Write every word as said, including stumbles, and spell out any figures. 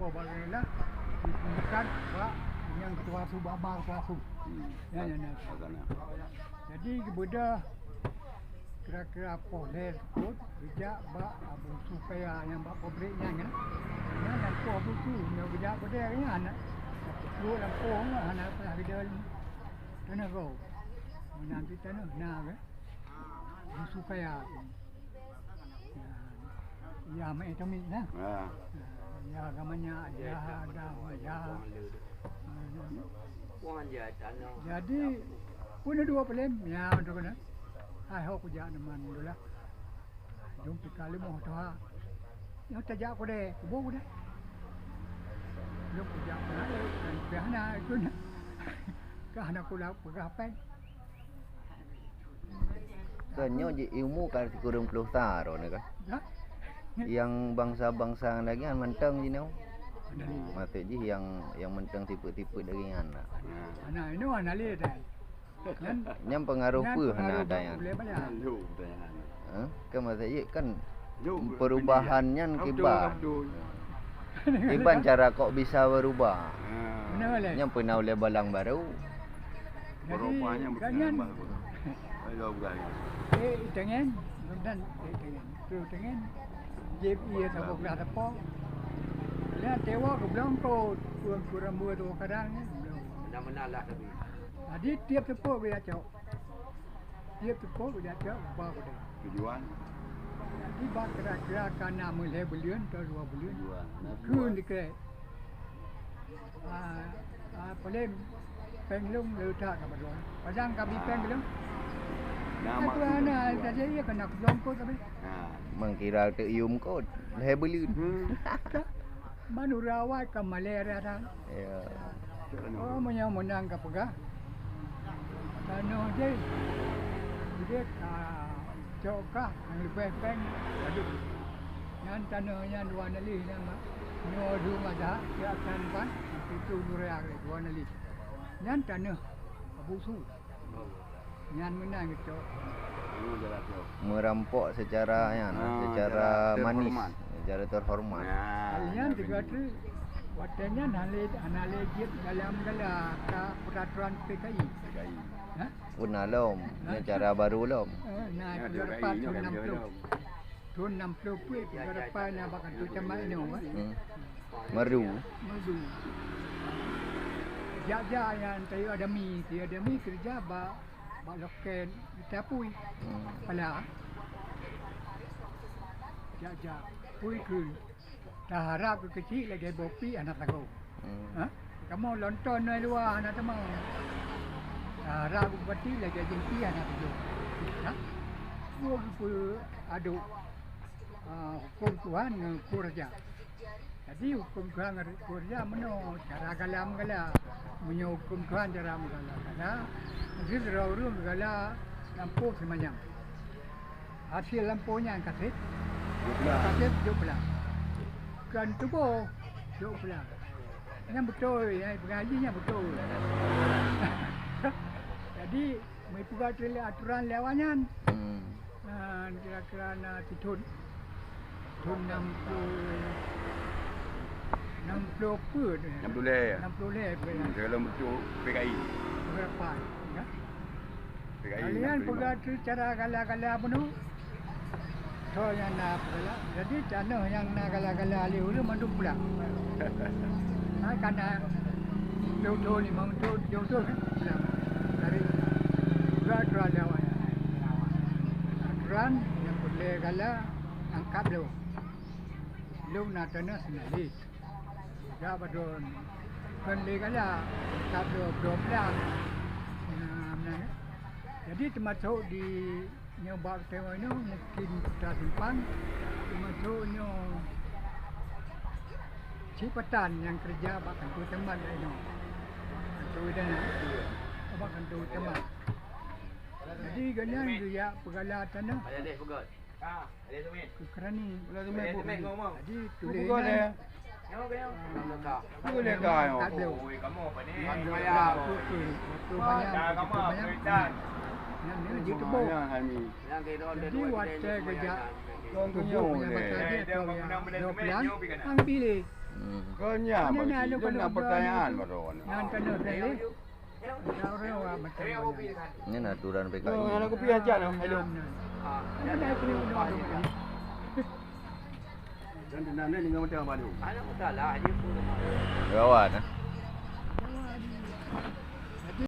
Bagaimana ditunjukkan bak nyang ketua su, bak ketua su. Hmm. Ya, ya, ya. Jadi, geubeudôh kira-kira poh lhèe seupôt, geujak bak Abu Sukaya nyang bak pabrik nyan, kan. Nyan lampôh Abu Su, nyoe geujak keudè nyan. Tapi lampôh hana pernah geudè teunoh goe. Meunan pih tanoh na, kan. Abu Sukaya. Ya, ya, meu'en teumik na. Ya. Ya, gamanya, ya, ada, ya. Jadi, pun dua pelem, ya, untuk kena. Hai, hok kujak teman dulu lah. Jom pika leumoh tuha. Nyoe tajak kudè, kubu kudè. Jom kujak kudè, pih hana ikun. Ka hana kula peugah pen. Kan nyoe jih ilmu ka sikureueng ploh sa droeneuh kan? Hah? Nyang bansa-bansa lagèe nyan mantong jinoe. Maksud jih nyang, nyang mantong tipeu-tipeu lagèe nyan lah. Nah, inoe hana lé dai. Nyan, nyan pengaruh nyan peue hana pengaruh ada nyan? Ulèe bayan. Hah? Kan maksud jih kan perubahan nyan kiban. Kiban cara kok bisa berubah. Beuna lé. Nyan peuna ulèe balang baru. Jadi, kan nyan. Eh, itangen, dan itangen. Tu itangen. Jép ie saboh glah teupok. Nyan tewa keublong kot. Kurang-kurang dua kadang nyan. Beuna-beuna lah tapi. Jadi, tiep teupok geujak cok. Tiep teupok geujak cok, ba keudè. Tujuan? Jadi, ba kira-kira ka na meulhèe buleuen atau dua buleuen. Tujuan. Kheun dikeue. Ah, ah, paléng péng lôn le that ka padum. Padang ka bri péng lôn. Nah, aku maksud ana tujuan. Saja iya kena kudong kot tapi. Nah. Mengkira tu ium kot. Lhèe buleuen. Hmm. Manura awai ka malèe dah. Ya. Oh, meunyoe meunang ka peugah. Tanoh jih. Jih ka cok kah nyang leubeh péng padum. Nyan tanoh nyan dua nalih nyan, Mak. Nyoe dua mazhab, siap tan pan, situ nuraya dua nalih. Nyan tanoh Abu Su. Nyan meunan geucok. Merampok secara nyan, ah, secara manis, terhormat. Secara terhormat. Nah, nyan tiga tu, watèe nyan hana lé, hana lé jeuet dalam gala ka peraturan P K I. P K I. Hah? Pun na lom, nyan cara baru lom. Eh, nah, tiga empat, enam puluh. Thôn enam puluh peuet, tiga depan nyang bak kantor camat nyoe, kan? Hmm. Meru. Meru. Jak-jak nyang Tayu Adami, Tayu Adami keureuja bak, bak loket tapui. Hmm. Pala. Jak-jak. Pui keu. Taharap keu keuchik lagèe bopi hana sagoe. Hmm. Ha? Kamoe lonton nai luwa hana teuma. Harap bupati lagèe jengki hana tujoh. Ha? Dua geupeu aduk, ah, huköm Tuhan ngon huköm raja. Jadi huköm Tuhan ngon huköm raja meunoe cara gala meugala. Meunyoe huköm Tuhan cara meugala gala, meusti sidroe ureueng geugala lampôh simanyam. Hasil lampôh nyan kaseb, kaseb jok blang. Kan tuboh jok blang. Nyan beutôi, nyang peugah jih nyan beutôi. Jadi, meupeugah aturan lé awak nyan. Hmm. Nah, kira-kira na sithôn. Thôn enam puluh, enam puluh peuet, eh. Enam puluh lhèe, ya? Enam puluh lhèe, peuet. Hmm, sebelum beutôi P K I. Berapa, ya? Kalian peugah tu cara gala-gala bunoe. Soe nyang na peugala. Jadi tanoh nyang na gala-gala lé ureueng mandum pulang. Hai kana lhèe thôn, limong thôn, tujoh thôn kan pulang. Dari peugah aturan lé awak nyan. Aturan nyang peureulèe gala angkat lôn. Lôn na tanoh sinalih. Ka padum kon lé gala, ka dua, dua blang. Nah, nah. Jadi teumasok di nyoe bak teuma nyoe mungkin Kuta Simpang, teumasok nyoe Cik Patan nyang keureuja bak kantor camat laén nyoe. Kantor dana. Bak kantor camat. Jadi gobnyan geujak peugala tanoh. Keu keurani. Jadi tuléh nyan. Tuléh ka nyoe. Kat bloe. Nyan bloe ka, tu, tu, tu banyak, tu banyak. Nyan, nyan jiteuboh. Jadi watèe geujak tuboh nyan bak tadi atau ya, dua blang, ambil lé. Hmm. Kau nya, Ini bagi ada dia kalau nak dia pertanyaan ni. Baru ni. Yang kena saya. Orang awak macam mana? Ini aturan P K I. Oh, anak kopi aja lah. Hello. Ada kena orang ni. Dan dan ni dengan macam apa tu? Rawan eh.